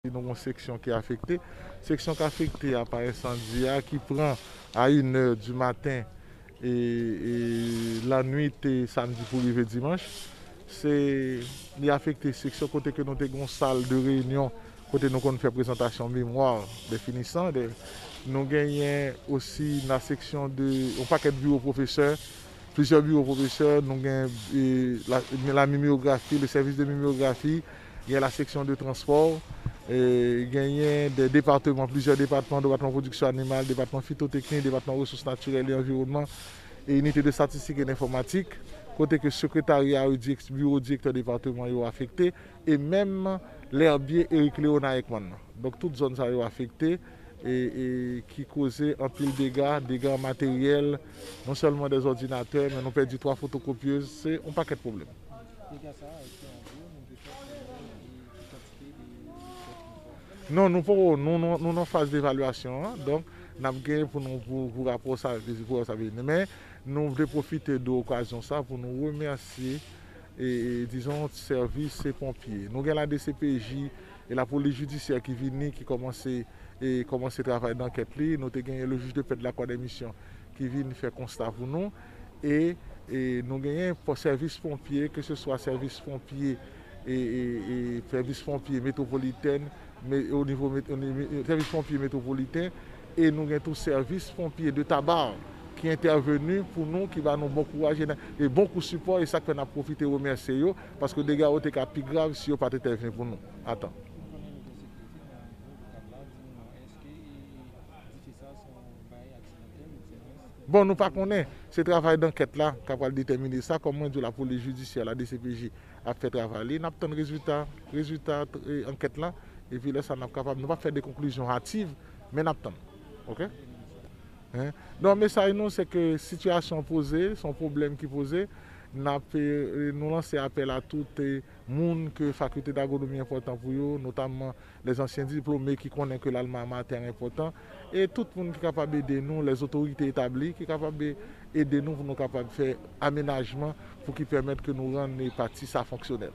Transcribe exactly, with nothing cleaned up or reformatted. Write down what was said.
Nou gen yon seksyon ki afekte. Seksyon ki afekte a pa ensandi a ki pran a inè di maten e, e lannwit e samdi pou rive dimanch. Se, li afekte seksyon kote ke nou te gen yon sal de reyinyon kote nou konn fè prezantasyon memwa de finisan. De, nou genyen osi nan seksyon de yon pakèt biwo pwofesè, plizyè biwo pwofesè, nou gen e, la, la mimeographie, le service de mimeographie, gen la section de transport, e, genyen de depatman, plizyè depatman, depatman pwodiksyon animal, depatman fitoteknik, depatman resous natirèl e anviwònman, e inite de statistik e enfòmatik, kote ke sekretarya yo, dirèk, biwo direktè depatman yo afekte, e menm lèbye Eric Léonard Ekman nan. Donk tout zòn sa yo afekte e, e ki koze anpil dega, dega materyèl, non sèlman dè òdinatè, men nou pèdi twa fotokopyez, se yon pakèt pwoblèm. Dega sa a, èske an gwo, nou te fè kòmè e ki kantite de tèt nou fè? Non, nou poko, nou, nou, nou nan faz devalyasyon an, donk n ap gen pou nou, pou, pou rapò sa, pou rapò sa vini. Men nou vle pwofite de okazyon sa pou nou remèsye e, e, dizon, sèvis se ponpye. Nou gen la D C P J e lapolis jidisyè ki vini, ki kòmanse, e, kòmanse travay dankèt li. Nou te genyen le juge de paix de la Croix des Missions ki vin fè konsta pou nou. E, e nou genyen pou sèvis ponpye, ke se swa sèvis ponpye, e, e, e sèvis ponpye metwopolitèn, me, o nivo met-, o nivo, sèvis ponpye metwopoliten, e nou gen tou sèvis ponpye de Taba ki entèveni pou nou, ki ba nou bon kouraj e, e bon kou sipò, e sa k fè n ap pwofite remèsye yo, paske dega yo te ka pi grav si yo pa t entèveni pou nou a tan. Bon, nou pa konnen. Se travay dankèt la k ap pral detèmine sa. Kòm mwen di w, lapolis jidisyè, la D C P J, ap fè travay li. N ap tann rezilta, rezilta, e, ankèt la. Epi lè sa, n ap kapab, nou p ap fè de konklizyon hativ, men n ap tann. Oke? Hein? Donk, mesaj nou, se ke sitiyasyon an poze, se yon pwoblèm ki poze. N ap, e, nou lanse apèl a tout, e, moun ke fakilte d'agwonomi enpòtan pou yo, notamman lèzansyen diplome ki konnen ke l'alma mater enpòtan, e tout moun ki kapab ede nou, lèzotorite etabli ki kapab e-, ede nou pou nou kapab fè amenajman pou ki pèmèt ke nou rann pati sa fonksyonèl.